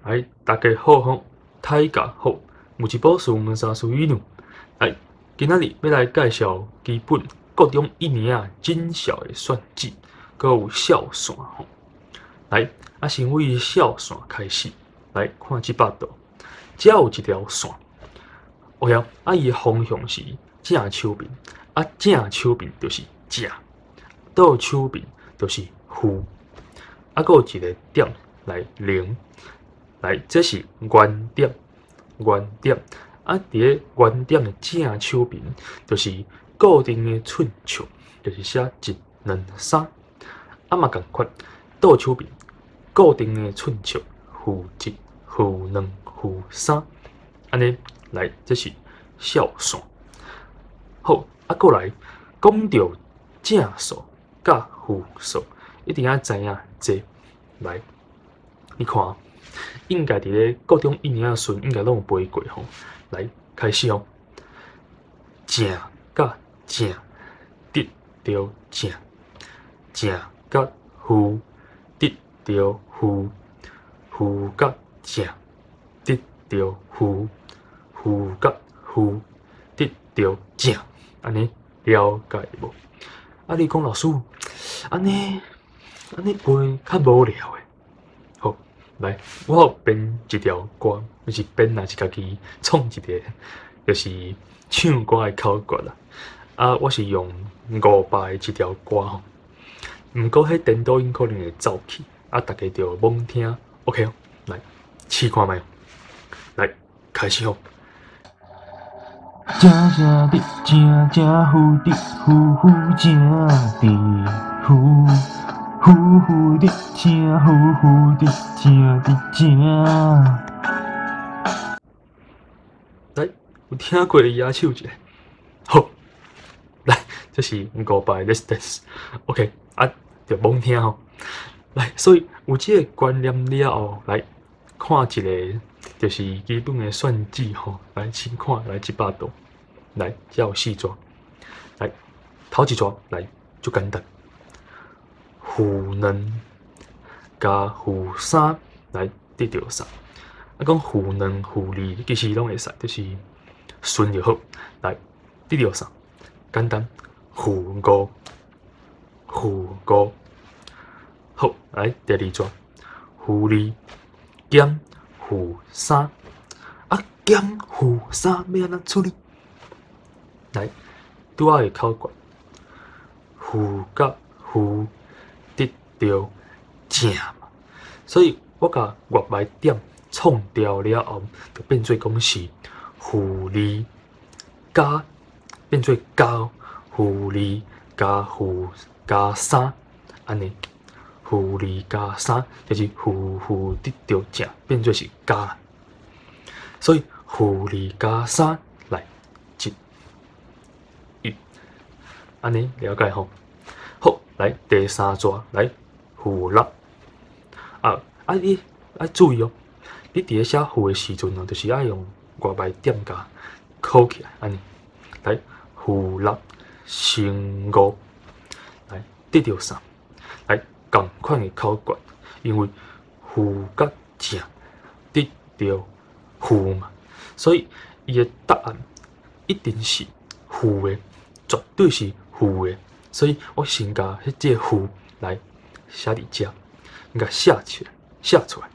來，大家好吼，大家好，我是博士吳沙蘇伊努。來，今仔日欲來介紹基本國中一年仔進小的算式，閣有數線吼。來，啊，先為數線開始，來看這幅圖，遮有一條線，OK 啊，伊的方向是正手面，啊，正手面就是正，倒手面就是負，啊，閣有一個點來零。來，這是原點，原點啊！佇咧原點的正手邊，就是固定的寸尺，就是寫一、兩、三。啊嘛仝款，倒手邊固定的寸尺，負一、負兩、負三。按呢來，這是數線。好，啊，閣來講著正數佮負數，一定愛知影這來，你看。應該佇咧國中一年仔時陣，應該攏有背過吼。來，開始哦。正佮正得著正，正佮負得著負，負佮正得著負，負佮負得著正。按呢了解無？啊，你講老師，按呢按呢背較無聊的。來，我有編一條歌，毋是編啦，是家己創一個，就是唱歌的口訣啦。啊，我是用500的一條歌吼，毋過彼顛倒音可能會走去，啊，大家就罔聽。OK 哦，來試看覓，來開始哦。正正得正正負得負負正得負。負負得正，負負得正得正。來，有聽過的舉手一下。好，來，這是500 Let's Dance。OK，啊，就罔聽吼。來，所以有這個觀念了後，來看一個就是基本的算式吼。來，先看來這幅圖，來，這有四逝。來，頭一逝來，足簡單。負兩加負三來得著啥？啊，講負兩、負二，其實攏會使，就是順就好。來，得著啥？簡單，負五，負五。好，來第二逝，負二減負三，啊，減負三欲按怎處理？來，拄仔的口訣，負佮負得著正嘛，所以我共月眉點創掉了後，就變做講是負二加變做加負二加負加三，按呢，負二加三就是負負得著正，變做是加，所以負二加三來一一，按呢了解吼。好，來第三逝來負六啊啊！你愛注意哦，你佇咧寫負的時陣哦，就是愛用外來點共扣起來，按呢來負六乘五來得著啥？來仝款的口訣，因為負佮正得著負嘛，所以伊的答案一定是負的，絕對是負的。所以我先共彼這個負來寫佇遮，共寫起來，寫出來。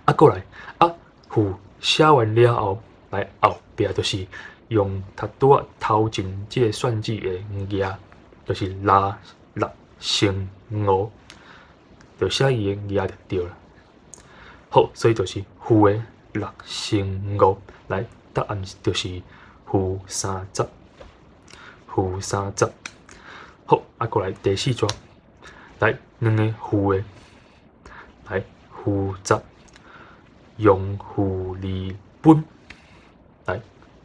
啊，閣來啊，負寫完了後，來後壁就是用頭拄仔頭前這個算式的夯，就是六六乘五，就寫伊的夯就對啦。好，所以就是負的六乘五，來答案就是負三十，負三十。好，啊，閣來第四逝，來兩個負的，來負十用負二分，來仝款。我是共這個月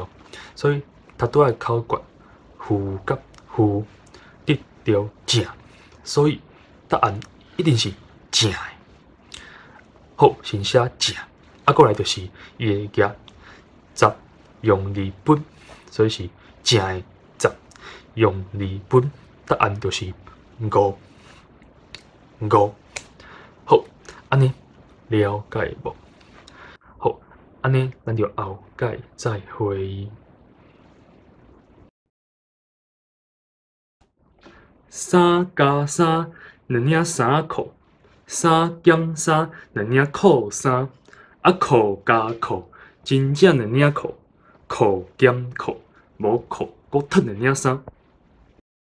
牌點共共創掉，所以頭拄仔的口訣，負佮負得著正，所以答案一定是正的。好，先寫正，啊，閣來就是伊的夯十用二分，所以是正的十用二分，答案就是五。五。好，按呢了解無？好，按呢咱就後蓋再會。三加三，兩領衫褲；三減三，兩領褲衫。啊，褲加褲，真正兩領褲。褲減褲，無褲，閣褪兩領衫。